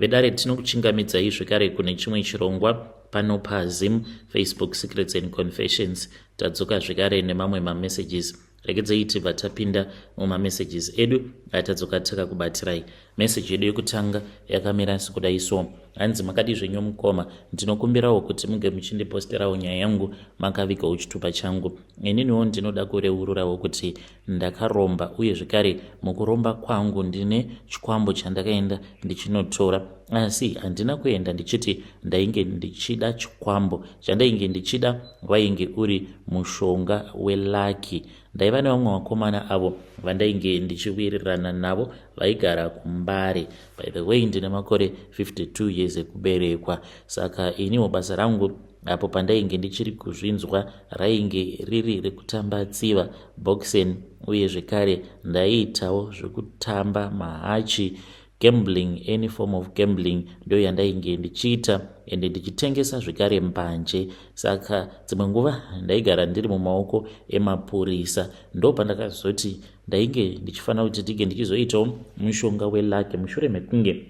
Vedare, tinokuchingamidzai zvekare kune chimwe chirongwa pano paZim Facebook Secrets and Confessions. Tadzoka zvekare nemamwe mamessages. Regedzei tibva tapinda mumamessages edu atadzoka takakubatirai. Meseji yedu yekutanga yakamira sekudai so. Hanzi, "Makadi zvenyu mukoma? Ndinokumbirawo kuti munge muchindiposterawo nyaya yangu makavigawo chitupa changu. Ininiwo ndinoda kureururawo kuti ndakaromba, uye zvekare mukuromba kwangu ndine chikwambo chandakaenda ndichinotora, asi handina kuenda ndichiti ndainge ndichida chikwambo. Chandainge ndichida wainge uri mushonga weluck. Ndaiva nevamwe vakomana avo vandainge ndichiwirirana navo vaigara kuMbare. By the way, ndine makore 52 years ekuberekwa. Saka iniwo basa rangu apo pandainge ndichiri kuzvinzwa rainge riri rekutamba tsiva, boxing, uye zvekare ndaiitawo zvekutamba mahachi, gambling, any form of gambling ndo yandainge ndichiita, ende ndichitengesa zvekare mbanje. Saka dzimwe nguva ndaigara ndiri mumaoko emapurisa. Ndo pandakazoti ndainge ndichifanira kuti ndinge ndichizoitawo mushonga weluck mushure mekunge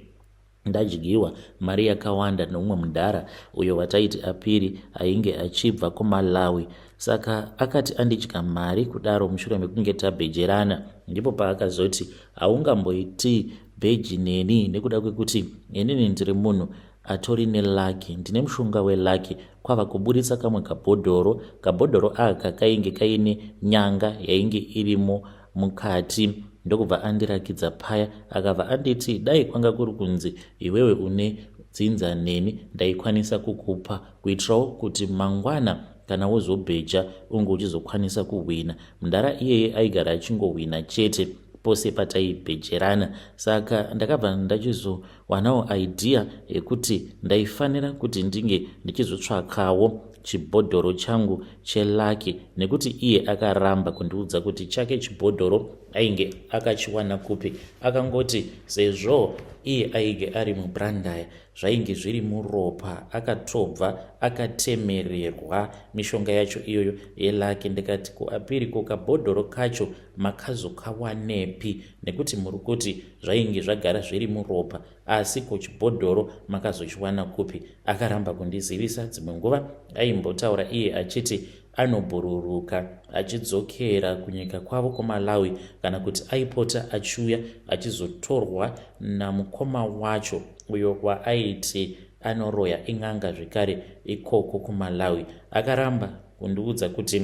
ndadyiwa mari yakawanda neumwe mudhara uyo wataiti Apiri, ainge achibva kuMalawi. Saka akati andidya mari kudaro, mushure mekunge tabhejerana, ndipo paakazoti haungamboiti bheji neni nekuda kwekuti inini ndiri munhu atori neluck, ndine mushonga weluck." Kwava kuburitsa kamwe kabhodhoro. Kabhodhoro aka kainge kaine nyanga yainge irimo mukati, ndokubva andirakidza paya. Akabva anditi, "Dai kwanga kuri kunzi iwewe une dzinza neni, ndaikwanisa kukupa kuitirawo kuti mangwana kana wozobheja unge uchizokwanisa kuhwina." Mudhara iyeye aigara achingohwina chete pose pataibhejerana. Saka ndakabva ndachizowanawo idea yekuti ndaifanira kuti ndinge ndichizotsvakawo chibhodhoro changu cheluck, nekuti iye akaramba kundiudza kuti chake chibhodhoro ainge akachiwana kupi. Akangoti sezvo iye ainge ari muBlantyre, zvainge zviri muropa, akatobva akatemererwa mishonga yacho iyoyo yeluck. Ndikati, "Kuapiri, ko kabhodhoro kacho makazokawanepi? Nekuti muri kuti zvainge zvagara zviri muropa, asi ko chibhodhoro makazochiwana kupi?" Akaramba kundizivisa. Dzimwe nguva aimbotaura iye achiti anobhururuka achidzokera kunyika kwavo kuMalawi, kana kuti aipota achiuya achizotorwa namukoma wacho uyo waaiti anoroya, in'anga zvekare ikoko kuMalawi. Akaramba kundiudza kuti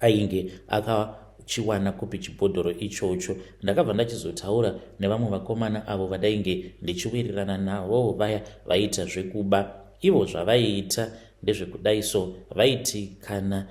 ainge akachiwana kupi chibhodhoro ichocho. Ndakabva ndachizotaura nevamwe vakomana avo vandainge ndichiwirirana navo, vaya vaiita zvekuba. Ivo zvavaiita ndezvekudai so: vaiti kana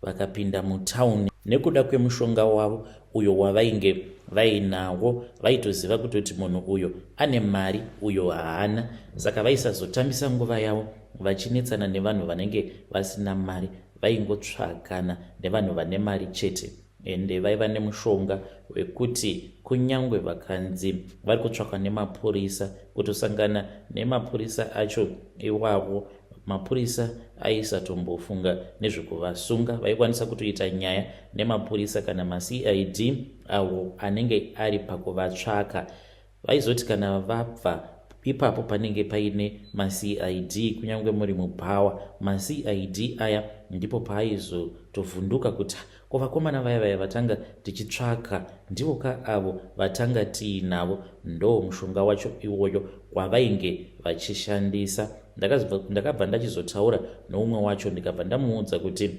vakapinda mutauni, nekuda kwemushonga wavo uyo wavainge vainawo, vaitoziva kutoti munhu uyo ane mari, uyo haana. Saka vaisazotambisa nguva yavo vachinetsana nevanhu vanenge vasina mari. Vaingotsvakana nevanhu vane mari chete, ende vaiva nemushonga wekuti kunyange vakanzi vari kutsvakwa nemapurisa, kutosangana nemapurisa acho iwavo, mapurisa aisatombofunga nezvekuvasunga. Vaikwanisa kutoita nyaya nemapurisa kana maCID avo anenge ari pakuvatsvaka. Vaizoti kana vabva ipapo panenge paine maCID, kunyange muri mubhawa, maCID aya ndipo paaizotovhunduka kuti, "Ko vakomana vaya vaya vatanga tichitsvaka ndivo ka avo vatanga tiinavo?" Ndo mushonga wacho iwoyo wavainge vachishandisa. Ndakabva ndachizotaura noumwe wacho, ndikabva ndamuudza kuti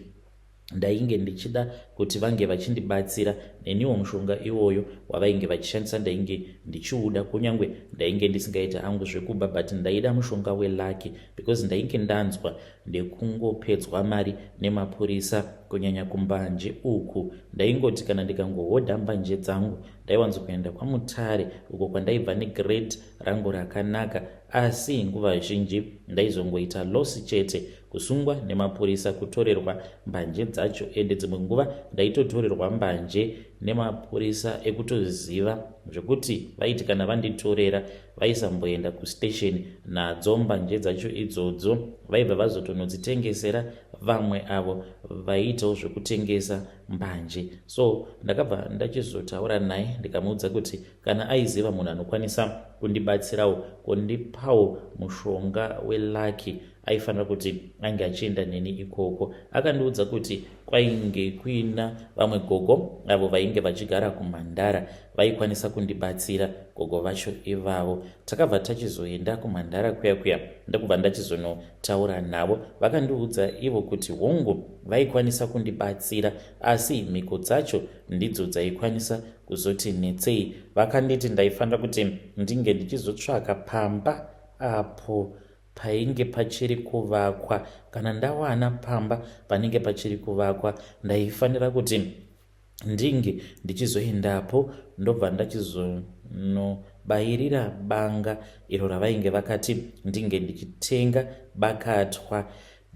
ndainge ndichida kuti vange vachindibatsira neniwo mushonga iwoyo wavainge vachishandisa ndainge ndichiuda, kunyange ndainge ndisingaiti hangu zvekuba, but ndaida mushonga weluck because ndainge ndanzwa ndekungopedzwa mari nemapurisa, kunyanya kumbanje uku. Ndaingoti kana ndikangohodha mbanje dzangu, ndaiwanzokuenda kwaMutare uko kwandaibva negrade rangu rakanaka, asi nguva zhinji ndaizongoita loss chete, kusungwa nemapurisa, kutorerwa mbanje dzacho. Ende dzimwe nguva ndaitotorerwa mbanje nemapurisa ekutoziva zvekuti vaiti kana vanditorera, vaisamboenda kustation nadzo mbanje dzacho idzodzo, vaibva vazotonodzitengesera. vamwe avo vaiitawo zvekutengesa mbanje. So ndakabva ndachizotaura naye ndikamuudza kuti kana aiziva munhu anokwanisa kundibatsirawo kundipawo mushonga welucky, aifanira kuti ange achienda neni ikoko. Akandiudza kuti kwainge kuina vamwe gogo avo vainge vachigara kuMhandara vaikwanisa kundibatsira. Gogo vacho ivavo takabva tachizoenda kuMhandara kuya kuya, ndokubva ndachizonotaura navo. Vakandiudza ivo kuti hongu, vaikwanisa kundibatsira, asi mhiko dzacho ndidzo dzaikwanisa kuzoti netsei. Vakanditi ndaifanira kuti ndinge ndichizotsvaka pamba apo painge pachiri kuvakwa. Kana ndawana pamba panenge pachiri kuvakwa, ndaifanira kuti ndinge ndichizoendapo, ndobva ndachizonobayirira banga iro ravainge vakati ndinge ndichitenga bakatwa.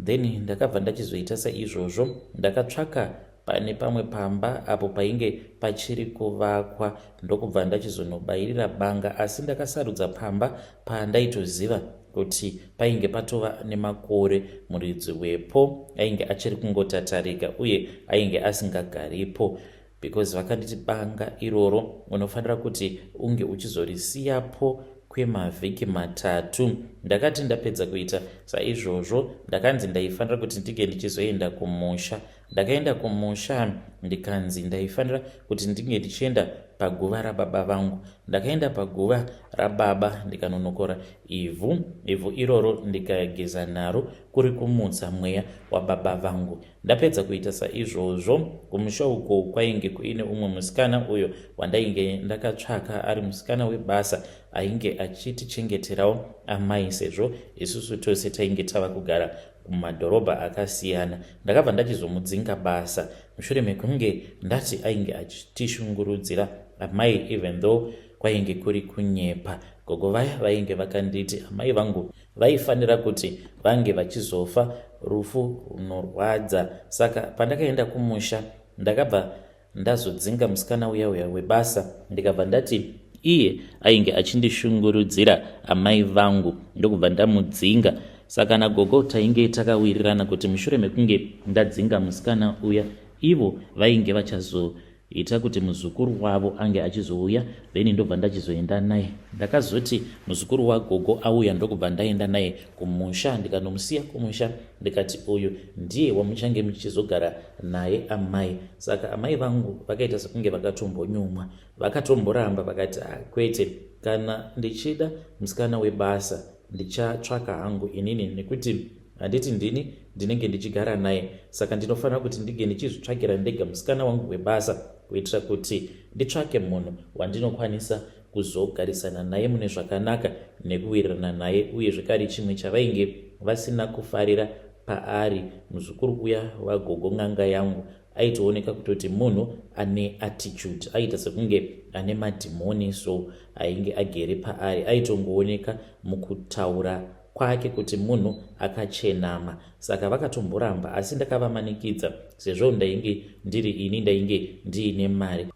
Then ndakabva ndachizoita saizvozvo. Ndakatsvaka pane pamwe pamba apo painge pachiri kuvakwa, ndokubva ndachizonobayirira banga, asi ndakasarudza pamba pandaitoziva kuti painge patova nemakore muridzi wepo ainge achiri kungotatarika uye ainge asingagaripo, because vakanditi banga iroro unofanira kuti unge uchizorisiyapo kwemavhiki 3. Ndakati ndapedza kuita saizvozvo, ndakanzi ndaifanira kuti ndinge ndichizoenda kumusha. Ndakaenda kumusha, ndikanzi ndaifanira kuti ndinge ndichienda paguva rababa vangu. Ndakaenda paguva rababa, ndikanonokora ivhu. Ivhu iroro ndikageza naro, kuri kumutsa mweya wababa vangu. Ndapedza kuita saizvozvo, kumusha uko kwainge kuine umwe musikana uyo wandainge ndakatsvaka, ari musikana webasa ainge achitichengeterawo amai, sezvo isusu tose tainge tava kugara kumadhorobha akasiyana. Ndakabva ndachizomudzinga basa mushure mekunge ndati ainge achitishungurudzira amai, even though kwainge kuri kunyepa. Gogo vaya vainge vakanditi amai vangu vaifanira kuti vange vachizofa rufu runorwadza. Saka pandakaenda kumusha, ndakabva ndazodzinga musikana uya uya webasa, ndikabva ndati iye ainge achindishungurudzira amai vangu, ndokubva ndamudzinga. Saka nagogo tainge takawirirana kuti mushure mekunge ndadzinga musikana uya, ivo vainge vachazoita kuti muzukuru wavo ange achizouya, then ndobva ndachizoenda naye. Ndakazoti muzukuru wagogo auya, ndokubva ndaenda naye kumusha, ndikanomusiya kumusha, ndikati uyu ndiye wamuchange muchizogara naye amai. Saka amai vangu vakaita sekunge vakatombonyumwa, vakatomboramba, vakati, ah, kwete, kana ndichida musikana webasa ndichatsvaka hangu inini, nekuti handiti ndini ndinenge ndichigara naye, saka ndinofanira kuti ndinge ndichizvitsvakira ndega musikana wangu webasa, kuitira kuti nditsvake munhu wandinokwanisa kuzogarisana naye mune zvakanaka nekuwirirana naye. Uye zvekare chimwe chavainge vasina kufarira paari muzukuru uya wagogo, n'anga yangu, aitooneka kutoti munhu ane attitude, aita sekunge ane madhimoni so ainge agere paari. Aitongooneka mukutaura kwake kuti munhu akachenama. Saka vakatomboramba, asi ndakavamanikidza, sezvo ndainge ndiri ini ndainge ndiine mari.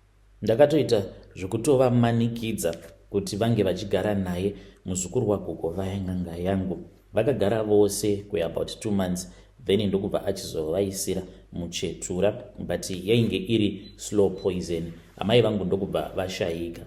Ndakatoita zvekutovamanikidza kuti vange vachigara naye muzukuru wagogo vaya, n'anga yangu. Vakagara vose kweabout 2 months, then ndokubva achizovaisira muchetura, but yainge iri slow poison. Amai vangu ndokubva vashayika.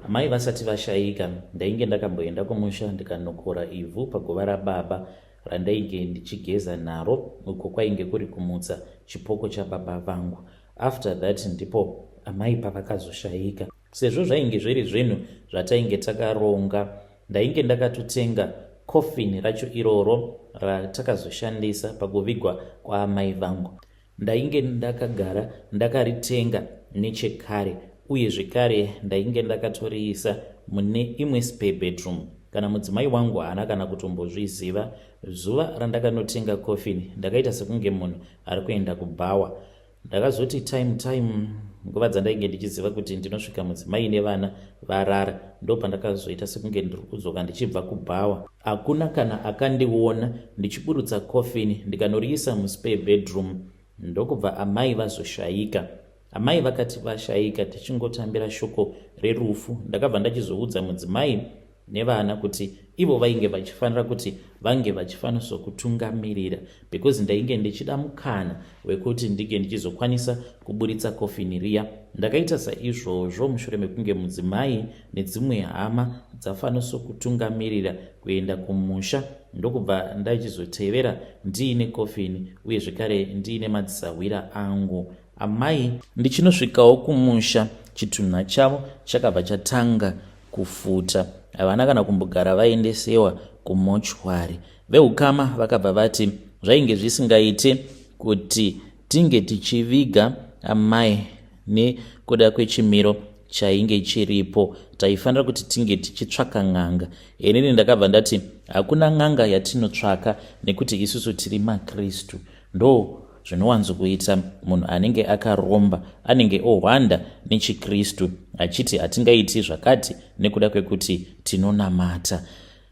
Amai vasati vashayika, ndainge ndakamboenda kumusha, ndikanokora ivhu paguva rababa randainge ndichigeza naro, uko kwainge kuri kumutsa chipoko chababa vangu. After that ndipo amai pavakazoshayika. Sezvo zvainge zviri zvinhu zvatainge takaronga, ndainge ndakatotenga coffin racho iroro ratakazoshandisa pakuvigwa kwaamai vangu. Ndainge ndakagara ndakaritenga nechekare, uye zvekare ndainge ndakatoriisa mune imwe spare bedroom. Kana mudzimai wangu haana kana kutombozviziva. Zuva randakanotenga coffin, ndakaita sekunge munhu ari kuenda kubhawa. Ndakazoti time time, nguva dzandainge ndichiziva kuti ndinosvika mudzimai nevana varara, ndo pandakazoita sekunge ndiri kudzoka ndichibva kubhawa. Hakuna kana akandiona ndichiburutsa coffin, ndikanoriisa muspare bedroom, ndokubva amai vazoshayika. Amai vakati vashayika, tichingotambira shoko rerufu, ndakabva ndachizoudza mudzimai nevana kuti ivo vainge vachifanira kuti vange vachifanosokutungamirira because ndainge ndichida mukana wekuti ndinge ndichizokwanisa kuburitsa kofini riya. Ndakaita saizvozvo mushure mekunge mudzimai nedzimwe hama dzafanosokutungamirira kuenda kumusha ndokubva ndachizotevera ndiine kofini uye zvekare ndiine madzisahwira angu amai. Ndichinosvikawo kumusha chitunha chavo chakabva chatanga kufuta. Havana kana kumbogara vaendesewa kumochwari. Veukama vakabva vati zvainge zvisingaite kuti tinge tichiviga amai nekuda kwechimiro chainge chiripo. Taifanira kuti tinge tichitsvaka n'anga. Inini ndakabva ndati hakuna n'anga yatinotsvaka nekuti isusu tiri maKristu. Ndo zvinowanzokuita munhu anenge akaromba anenge ohwanda nechikristu achiti hatingaiti zvakati nekuda kwekuti tinonamata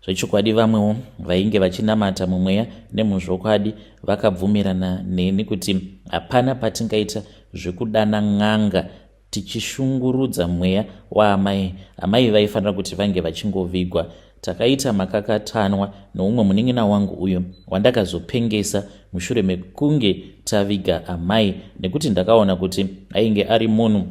zvechokwadi vamwewo vainge vachinamata mumweya nemuzvokwadi vakabvumirana neni kuti hapana patingaita zvekudana n'anga tichishungurudza mweya waamai. Amai vaifanira kuti vange vachingovigwa. Takaita makakatanwa noumwe munin'ina wangu uyo wandakazopengesa mushure mekunge taviga amai nekuti ndakaona kuti ainge ari munhu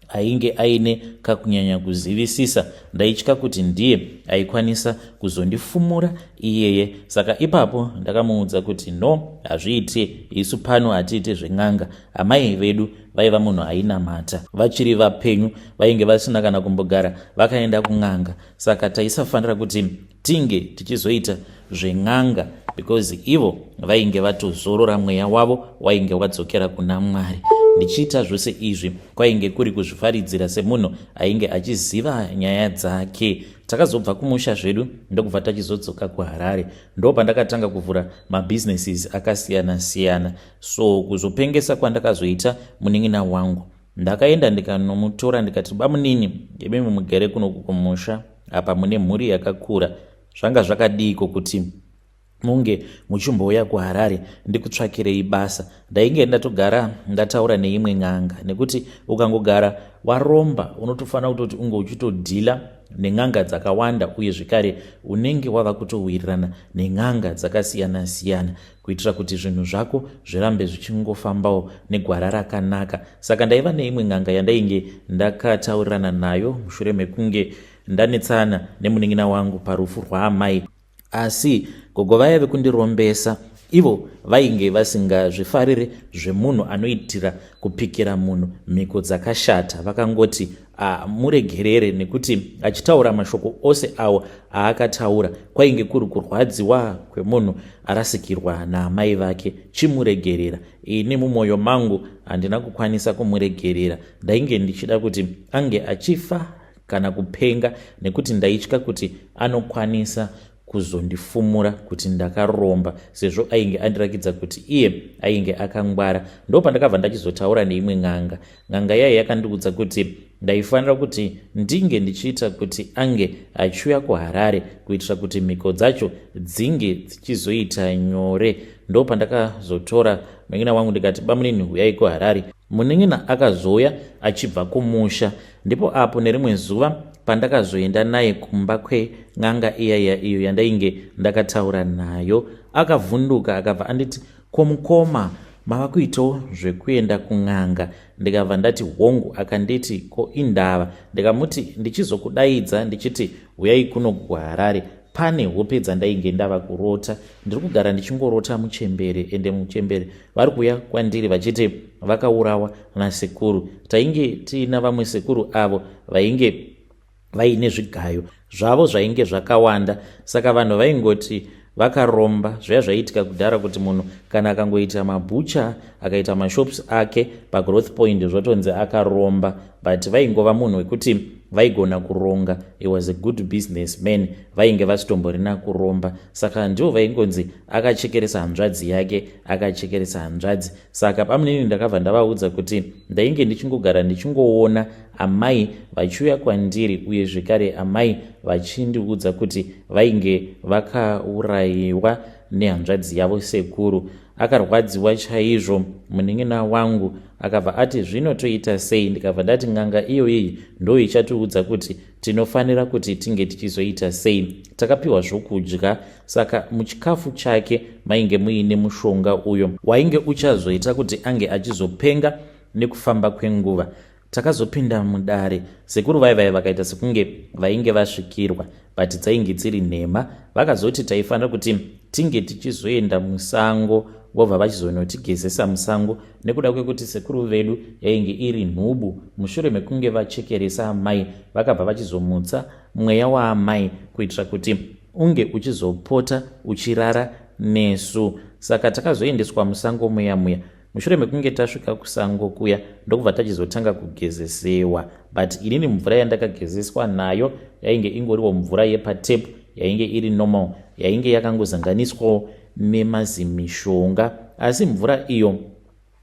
ainge aine kakunyanya kuzivisisa. Ndaitya kuti ndiye aikwanisa kuzondifumura iyeye. Saka ipapo ndakamuudza kuti no, hazviite, isu pano hatiite zven'anga. Amai vedu vaiva munhu ainamata vachiri vapenyu vainge vasina kana kumbogara vakaenda kun'anga saka taisafanira kuti tinge tichizoita zven'anga because ivo vainge vatozorora mweya wavo wainge wadzokera kuna Mwari. Ndichiita zvose izvi kwainge kuri kuzvifaridzira semunhu ainge achiziva nyaya dzake. Takazobva kumusha zvedu ndokubva tachizodzoka kuHarare. Ndopandakatanga kuvhura mabusinesses akasiyana siyana. So kuzopengesa kwandakazoita munin'ina wangu, ndakaenda ndikanomutora ndikati, bamunini, imimi mugere kunoku kumusha apa mune mhuri yakakura, zvanga zvakadiiko kuti munge muchimbouya kuHarare ndikutsvakirei basa? Ndainge ndatogara ndataura neimwe n'anga, nekuti ukangogara waromba unotofanira kutoti unge uchitodhila nen'anga dzakawanda uye zvekare unenge wava kutowirirana nen'anga dzakasiyana siyana kuitira kuti zvinhu zvako zvirambe zvichingofambawo negwara rakanaka. Saka ndaiva neimwe n'anga yandainge ndakataurirana nayo mushure mekunge ndanetsana nemunin'ina wangu parufu rwaamai. Asi gogo vaya vekundirombesa ivo vainge vasingazvifarire zvemunhu anoitira kupikira munhu mhiko dzakashata. Vakangoti amuregerere nekuti achitaura mashoko ose awo aakataura kwainge kuri kurwadziwa kwemunhu arasikirwa naamai vake. Chimuregerera. Ini mumwoyo mangu handina kukwanisa kumuregerera. Ndainge ndichida kuti ange achifa kana kupenga nekuti ndaitya kuti anokwanisa kuzondifumura kuti ndakaromba sezvo ainge andirakidza kuti iye ainge akangwara. Ndopandakabva ndachizotaura neimwe n'anga. N'anga yaye yakandiudza kuti ndaifanira kuti ndinge ndichiita kuti ange achiuya kuHarare kuitira kuti mhiko dzacho dzinge dzichizoita nyore. Ndopandakazotora munin'ina wangu ndikati, bamunini, huyai kuHarare. Munin'ina akazouya achibva kumusha. Ndipo apo nerimwe zuva pandakazoenda naye kumba kwen'anga iyaiya iyo yandainge ndakataura nayo. Akavhunduka akabva anditi, ko mukoma mava kuitawo zvekuenda kun'anga? Ndikabva ndati hongu. Akanditi, ko indava? Ndikamuti ndichizokudaidza ndichiti huyai kuno kuHarare pane hope dzandainge ndava kurota. Ndiri kugara ndichingorota muchembere, ende muchembere vari kuuya kwandiri vachiti vakaurawa nasekuru. Tainge tiina vamwe sekuru avo vainge vaine zvigayo zvavo zvainge zvakawanda, saka vanhu vaingoti vakaromba. Zviya zvaiitika kudhara kuti munhu kana akangoita mabhucha akaita mashops ake pagrowth point zvotonzi akaromba, but vaingova munhu wekuti vaigona kuronga. He was a good business man, vainge vasitomborina kuromba, saka ndivo vaingonzi akachekeresa hanzvadzi yake, akachekeresa hanzvadzi. Saka bamunini ndakabva ndavaudza kuti ndainge ndichingogara ndichingoona amai vachiuya kwandiri uye zvekare amai vachindiudza kuti vainge vakaurayiwa nehanzvadzi yavo sekuru. Akarwadziwa chaizvo munin'ina wangu akabva ati zvino toita sei? Ndikabva ndati n'anga iyoyi ndo ichatiudza kuti tinofanira kuti tinge tichizoita sei. Takapiwa zvokudya saka muchikafu chake mainge muine mushonga uyo wainge uchazoita kuti ange achizopenga nekufamba kwenguva. Takazopinda mudare sekuru vai vai vakaita sekunge vainge vasvikirwa but dzainge dziri nhema. Vakazoti taifanira kuti tinge tichizoenda musango vobva vachizonotigezesa musango nekuda kwekuti sekuru vedu yainge iri nhubu. Mushure mekunge vachekeresa amai vakabva vachizomutsa mweya waamai kuitira kuti unge uchizopota uchirara nesu. Saka takazoendeswa musango muya muya. Mushure mekunge tasvika kusango kuya ndokubva tachizotanga kugezesewa but inini mvura yandakagezeswa nayo yainge ingoriwo mvura yepatep yainge iri normal yainge yakangozanganiswawo nemazimishonga asi mvura iyo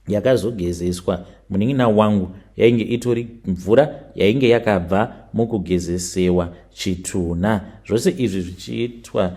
yakazogezeswa munin'ina wangu yainge itori mvura yainge yakabva mukugezesewa chitunha. Zvose izvi zvichiitwa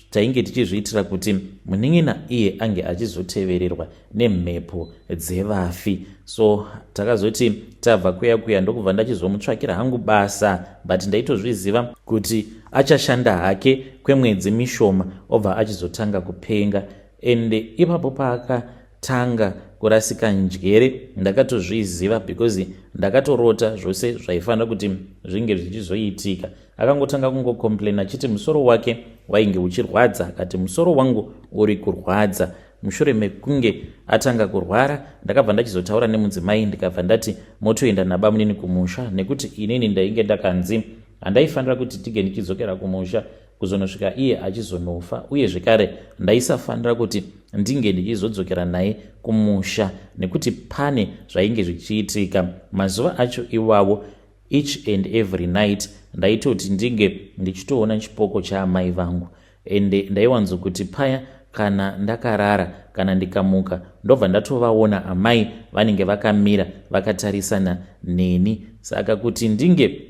tainge tichizviitira kuti munin'ina iye ange achizotevererwa nemhepo dzevafi. So takazoti tabva kuya kuya ndokubva ndachizomutsvakira hangu basa but ndaitozviziva kuti achashanda hake kwemwedzi mishoma obva achizotanga kupenga ende ipapo paakatanga kurasika njere ndakatozviziva because ndakatorota zvose zvaifanira kuti zvinge zvichizoitika. Akangotanga kungocomplain achiti musoro wake wainge uchirwadza akati musoro wangu uri kurwadza. Mushure mekunge atanga kurwara ndakabva ndachizotaura nemudzimai ndikabva ndati motoenda nabamunini kumusha nekuti inini ndainge ndakanzi handaifanira kuti tige ndichidzokera kumusha kuzonosvika iye achizonofa uye zvekare ndaisafanira kuti ndinge ndichizodzokera naye kumusha nekuti pane zvainge zvichiitika mazuva acho iwawo. Each and every night ndaitoti ndinge ndichitoona chipoko chaamai vangu ende ndaiwanzokuti paya kana ndakarara kana ndikamuka ndobva ndatovaona amai vanenge vakamira vakatarisana neni saka kuti ndinge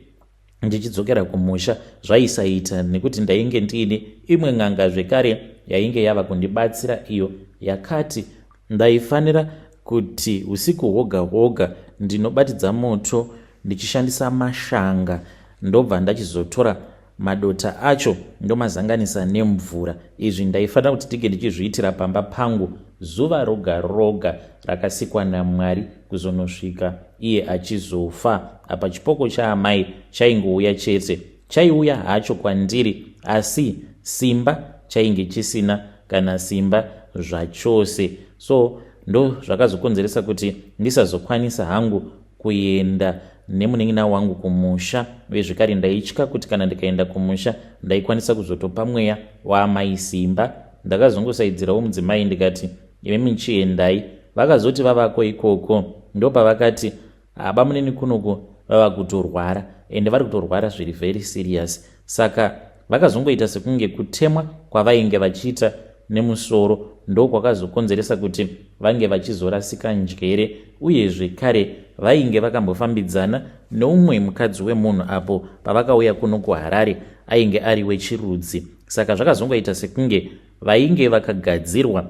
ndichidzokera kumusha zvaisaita nekuti ndainge ndiine imwe n'anga zvekare yainge yava kundibatsira iyo yakati ndaifanira kuti usiku hwoga hwoga ndinobatidza moto ndichishandisa mashanga ndobva ndachizotora madota acho ndomazanganisa nemvura. Izvi ndaifanira kuti ndinge ndichizviitira pamba pangu zuva roga roga rakasikwa naMwari kuzonosvika iye achizofa. Apa chipoko chaamai chaingouya chete. Chaiuya hacho kwandiri asi simba chainge chisina kana simba zvachose. So ndozvakazokonzeresa kuti ndisazokwanisa hangu kuenda nemunin'ina wangu kumusha uye zvekare ndaitya kuti kana ndikaenda kumusha ndaikwanisa kuzotopa mweya waamai simba. Ndakazongosaidzirawo mudzimai ndikati imi muchiendai. Vakazoti vavako ikoko ndopavakati habamunini kunoku vava kutorwara ende vari kutorwara zviri very serious saka vakazongoita sekunge kutemwa kwavainge vachiita nemusoro ndokwakazokonzeresa kuti vange vachizorasika njere uye zvekare vainge vakambofambidzana neumwe mukadzi wemunhu apo pavakauya kuno kuHarare ainge ari wechirudzi saka zvakazongoita sekunge vainge vakagadzirwa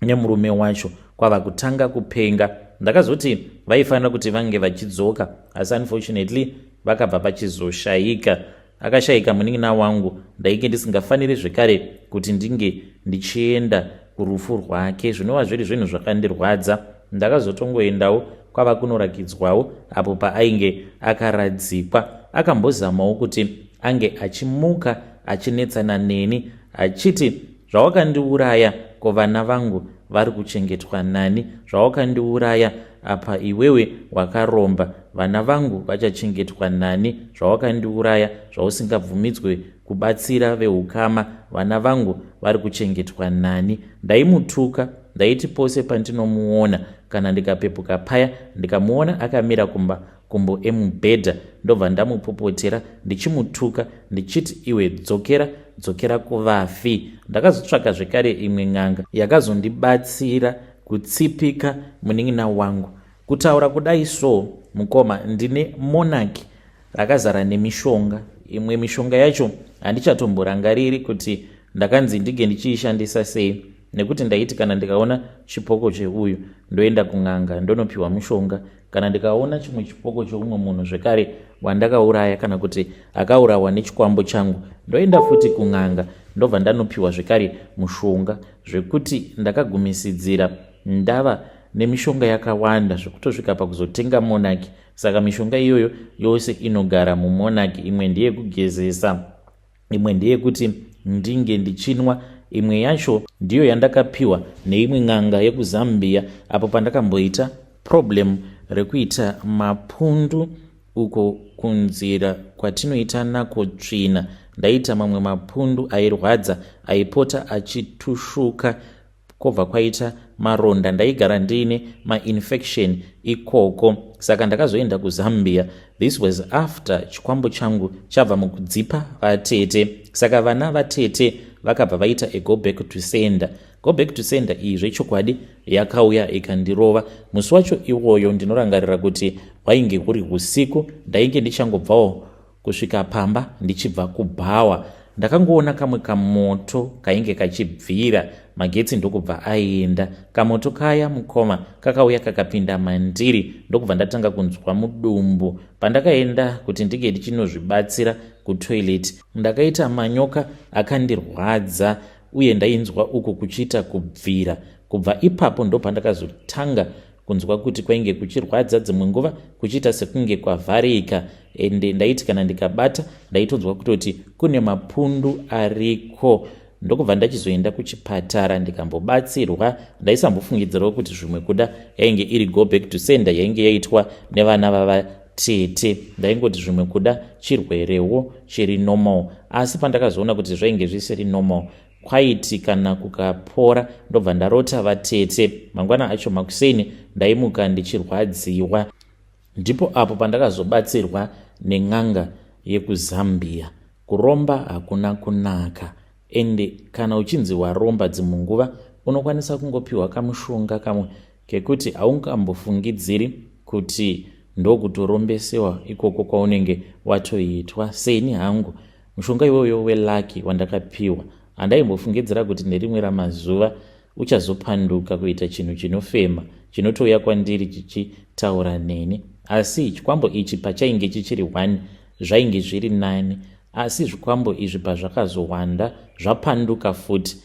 nemurume wacho kwava kutanga kupenga. Ndakazoti vaifanira kuti vange vachidzoka asi unfortunately vakabva vachizoshaika. Akashaika munin'ina wangu ndainge ndisingafaniri zvekare kuti ndinge ndichienda kurufu rwake zvinova zviri zvinhu zvakandirwadza. Ndakazotongoendawo kwava kunorakidzwawo apo paainge akaradzikwa. Akambozamawo kuti ange achimuka achinetsana neni achiti Zvawakandiuraya ko vana vangu vari kuchengetwa nani zvawakandiuraya apa iwewe wakaromba vana vangu vachachengetwa nani zvawakandiuraya zvausingabvumidzwe kubatsira veukama vana vangu vari kuchengetwa nani ndaimutuka ndaiti pose pandinomuona kana ndikapepuka paya ndikamuona akamira kumba kumbo emubhedha ndobva ndamupopotera ndichimutuka ndichiti iwe dzokera dzokera kuvafi. Ndakazotsvaka zvekare imwe n'anga yakazondibatsira kutsipika munin'ina wangu. Kutaura kudai so mukoma ndine monarch rakazara nemishonga. Imwe mishonga yacho handichatomborangariri kuti ndakanzi ndige ndichiishandisa sei. Nekuti ndaiti kana ndikaona chipoko cheuyu ndoenda kun'anga ndonopiwa mushonga. Kana ndikaona chimwe chipoko cheumwe munhu zvekare wandakauraya kana kuti akaurawa nechikwambo changu, ndoenda futi kun'anga ndobva ndanopiwa zvekare mushonga, zvekuti ndakagumisidzira ndava nemishonga yakawanda zvekutosvika pakuzotenga monaki. Saka mishonga iyoyo yose inogara mumonaki. Imwe ndeyekugezesa, imwe ndeyekuti ndinge ndichinwa, imwe yacho ndiyo yandakapiwa neimwe n'anga yekuZambia apo pandakamboita problem rekuita mapundu uko kunzira kwatinoita nako tsvina. Ndaita mamwe mapundu airwadza aipota achitushuka kwobva kwaita maronda. Ndaigara ndiine mainfection ikoko, saka ndakazoenda kuZambia. This was after chikwambo changu chabva mukudzipa vatete. Saka vana vatete vakabva vaita a go back to sender. Go back to sender iyi zvechokwadi yakauya ikandirova. Musi wacho iwoyo ndinorangarira kuti hwainge huri usiku. Ndainge ndichangobvawo kusvika pamba ndichibva kubhawa. Ndakangoona kamwe kamoto kainge kachibvira magetsi ndokubva aenda. Kamoto kaya, mukoma, kakauya kakapinda mandiri ndokubva ndatanga kunzwa mudumbu. Pandakaenda kuti ndinge ndichinozvibatsira kutoilet, ndakaita manyoka akandirwadza uye ndainzwa uku kuchiita kubvira. Kubva ipapo ndopandakazotanga kunzwa kuti kwainge kuchirwadza, dzimwe nguva kuchiita sekunge kwavharika, ende ndaiti kana ndikabata ndaitonzwa kutoti kune mapundu ariko. Ndokubva ndachizoenda kuchipatara ndikambobatsirwa. Ndaisambofungidzirawo kuti zvimwe kuda yainge iri go back to sender yainge yaitwa nevana vavatete. Ndaingoti zvimwe kuda chirwerewo chiri normal, asi pandakazoona kuti zvainge zvisiri normal, kwaiti kana kukapora ndobva ndarota vatete. Mangwana acho makuseni ndaimuka ndichirwadziwa. Ndipo apo pandakazobatsirwa nen'anga yekuZambia. Kuromba hakuna kunaka, ende kana uchinzi waromba, dzimwe nguva unokwanisa kungopiwa kamushonga kamwe kekuti haungambofungidziri kuti ndokutorombesewa ikoko kwaunenge watoitwa. Seni hangu, mushonga iwoyo welucky wandakapiwa, handaimbofungidzira kuti nerimwe ramazuva uchazopanduka kuita chinhu chinofema chinotouya kwandiri chichitaura neni. Asi chikwambo ichi pachainge chichiri 1 zvainge zviri nani, asi zvikwambo izvi pazvakazowanda zvapanduka futi,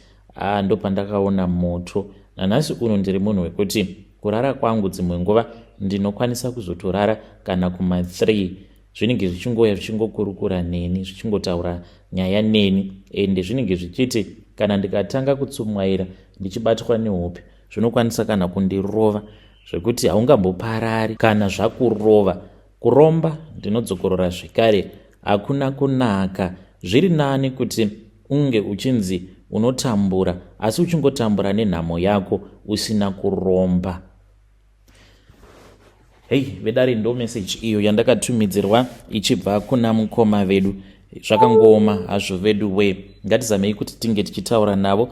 ndopandakaona moto. Nanhasi uno ndiri munhu wekuti kurara kwangu dzimwe nguva ndinokwanisa kuzotorara kana kuma3. Zvinenge zvichingouya zvichingokurukura neni, zvichingotaura nyaya neni, ende zvinenge zvichiti kana ndikatanga kutsumwaira ndichibatwa nehope, zvinokwanisa kana kundirova zvekuti haungamboparari kana zvakurova. Kuromba, ndinodzokorora zvekare, hakuna kunaka. Zviri nani kuti unge uchinzi unotambura, asi uchingotambura nenhamo yako usina kuromba. Hei vedare, ndo meseji iyo yandakatumidzirwa ichibva kuna mukoma vedu. Zvakangooma hazvo vedu we. Ngatizamei kuti tinge tichitaura navo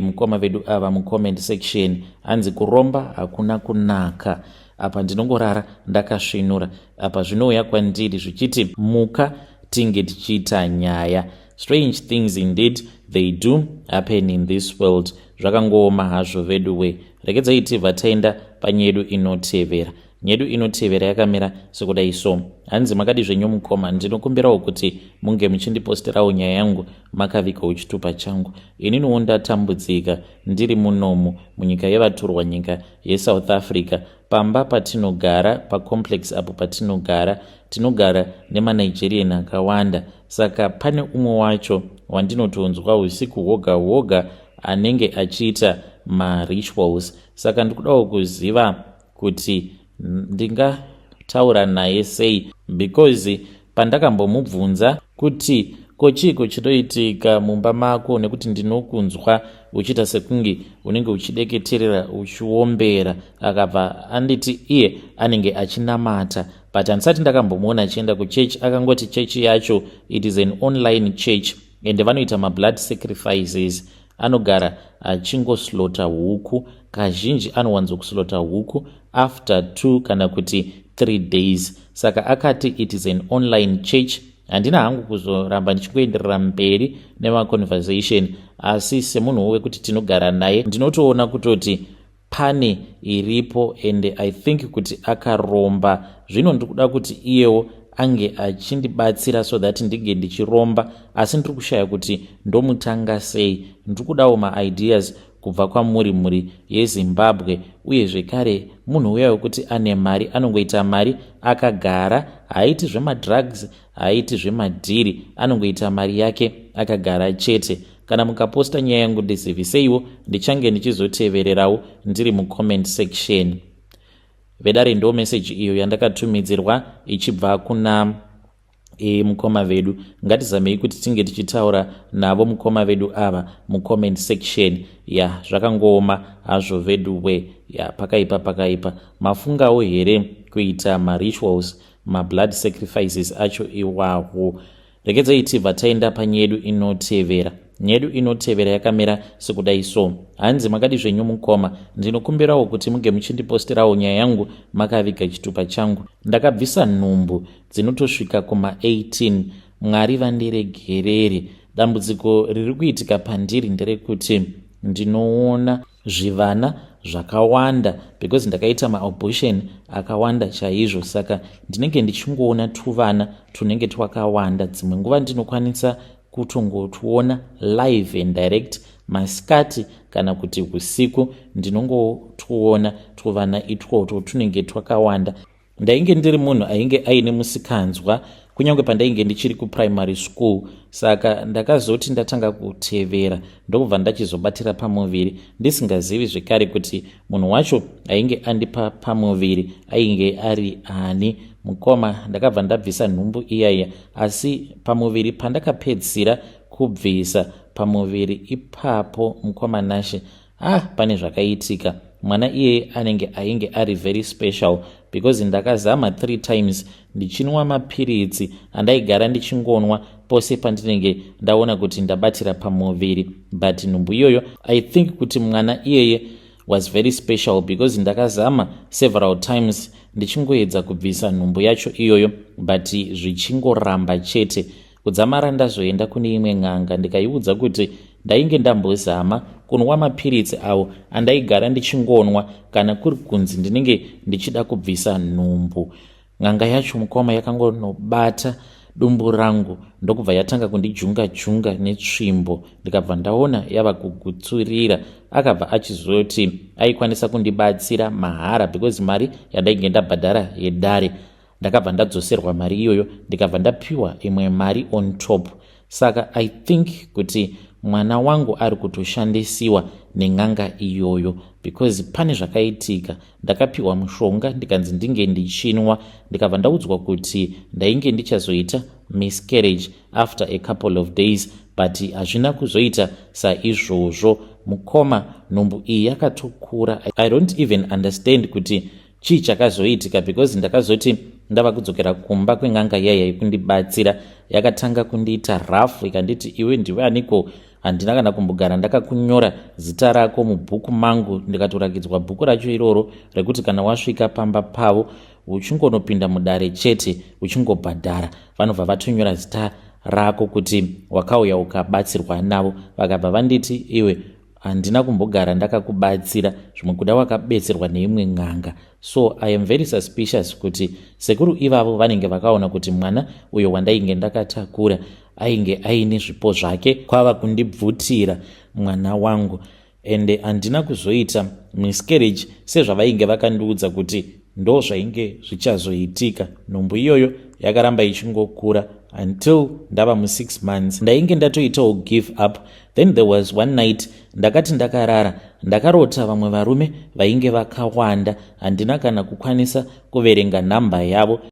mukoma vedu ava mucomment section. Hanzi kuromba hakuna kunaka. Apa ndinongorara ndakasvinura, apa zvinouya kwandiri zvichiti muka tinge tichiita nyaya. Strange things indeed, they do happen in this world. Zvakangooma hazvo vedu we. Regedzai tibva taenda panyedu inotevera. Nyedu inotevera yakamira sekudai so. Hanzi, "Makadi zvenyu mukoma? Ndinokumbirawo kuti munge muchindiposterawo nyaya yangu makavigawo chitupa changu. Ininiwo ndatambudzika ndiri munomu munyika yevatorwa, nyika yeSouth Africa. Pamba patinogara, pacomplex apo patinogara, tinogara nemaNigerian akawanda. Saka pane umwe wacho wandinotonzwa usiku hwoga hwoga anenge achiita marituals. Saka ndikudawo kuziva kuti ndingataura naye sei, because pandakambomubvunza kuti ko chiiko chinoitika mumba mako, nekuti ndinokunzwa uchiita sekunge unenge uchideketerera, uchiombera, akabva anditi iye anenge achinamata, but handisati ndakambomuona achienda kuchechi. Akangoti chechi yacho, it is an online church, ende vanoita mablood sacrifices. Anogara achingoslaughter huku. Kazhinji anowanzokuslaughter huku after 2 kana kuti 3 days. Saka akati it is an online church. Handina hangu kuzoramba ndichingoenderera mberi nemaconversation, asi semunhu wekuti tinogara naye, ndinotoona kutoti pane iripo and I think kuti akaromba. Zvino ndiri kuti iyewo ange achindibatsira so that ndinge ndichiromba, asi ndiri kushaya kuti ndomutanga sei. Ndiri kudawo maideas kubva kwamuri, mhuri yeZimbabwe. Uye zvekare munhu uya wekuti ane mari, anongoita mari akagara, haaiti zvemadrugs, haaiti zvemadhiri, anongoita mari yake akagara chete. Kana mukaposta nyaya yangu, ndiziviseiwo, ndichange ndichizotevererawo ndiri mucomment section. Vedare, ndo meseji iyo yandakatumidzirwa ichibva kuna mukoma vedu. Ngatizamei kuti tinge tichitaura navo mukoma vedu ava mucomment section. Ya, zvakangooma hazvo vedu we. Ya, pakaipa, pakaipa. Mafungawo here kuita marituals, mablood sacrifices acho iwawo? Regedzai tibva taenda panyaya yedu inotevera. Nyaya yedu inotevera yakamira sekudai so. Hanzi, "Makadi zvenyu mukoma? Ndinokumbirawo kuti muge muchindiposterawo nyaya yangu makaviga chitupa changu. Ndakabvisa nhumbu dzinotosvika kuma18. Mwari vandiregerere. Dambudziko riri kuitika pandiri nderekuti ndinoona zvivana zvakawanda because ndakaita maabortion akawanda chaizvo, saka ndinenge ndichingoona tuvana tunenge twakawanda. Dzimwe nguva ndinokwanisa kutongotuona live and direct masikati kana kuti usiku. Ndinongotuona tuvana itwotwo tunenge twakawanda. Ndainge ndiri munhu ainge aine musikanzwa kunyange pandainge ndichiri kuprimary school. Saka ndakazoti ndatanga kutevera, ndokubva ndachizobatira pamuviri, ndisingazivi zvekare kuti munhu wacho ainge andipa pamuviri ainge ari ani. Mukoma, ndakabva ndabvisa nhumbu iyaiya, asi pamuviri pandakapedzisira kubvisa pamuviri ipapo, mukoma Nashe, ah, pane zvakaitika. Mwana iyeye anenge ainge ari very special because ndakazama three times ndichinwa mapiritsi andaigara ndichingonwa pose pandinenge ndaona kuti ndabatira pamuviri, but nhumbu iyoyo, I think kuti mwana iyeye was very special because ndakazama several times ndichingoedza kubvisa nhumbu yacho iyoyo, but zvichingoramba chete. Kudzamara ndazoenda kune imwe n'anga, ndikaiudza kuti ndainge ndambozama kunwa mapiritsi avo andaigara ndichingonwa kana kuri kunzi ndinenge ndichida kubvisa nhumbu. N'anga yacho, mukoma, yakangonobata dumbu rangu, ndokubva yatanga kundijunga junga netsvimbo, ndikabva ndaona yava kugutsurira. Akabva achizoti aikwanisa kundibatsira mahara because mari yandainge ndabhadhara yedare, ndakabva ndadzoserwa mari iyoyo, ndikabva ndapiwa imwe mari on top. Saka I think kuti mwana wangu ari kutoshandisiwa nen'anga iyoyo because pane zvakaitika. Ndakapiwa mushonga, ndikanzi ndinge ndichinwa, ndikabva ndaudzwa kuti ndainge ndichazoita miscarriage after a couple of days, but hazvina kuzoita saizvozvo. Mukoma, nhumbu iyi yakatokura. I don't even understand kuti chii chakazoitika because ndakazoti ndava kudzokera kumba kwen'anga iyaya yekundibatsira, yakatanga kundiita rafu, ikanditi, 'Iwe ndiwe aniko? Handina kana kumbogara ndakakunyora zita rako mubhuku mangu.' Ndikatorakidzwa bhuku racho iroro rekuti kana wasvika pamba pavo, uchingonopinda mudare chete, uchingobhadhara, vanobva vatonyora zita rako kuti wakauya ukabatsirwa navo. Vakabva vanditi, 'Iwe, handina kumbogara ndakakubatsira. Zvimwe kuda wakabetserwa neimwe n'anga.' So I am very suspicious kuti sekuru ivavo vanenge vakaona kuti mwana uyo wandainge ndakatakura ainge aine zvipo zvake, kwava kundibvutira mwana wangu. Ende handina kuzoita miscarriage sezvavainge vakandiudza kuti ndo zvainge zvichazoitika. Nhumbu iyoyo yakaramba ichingokura until ndava mu6 months. Ndainge ndatoitawo give up. Then there was one night, ndakati ndakarara, ndakarota vamwe varume vainge vakawanda. Handina kana kukwanisa kuverenga nhamba yavo.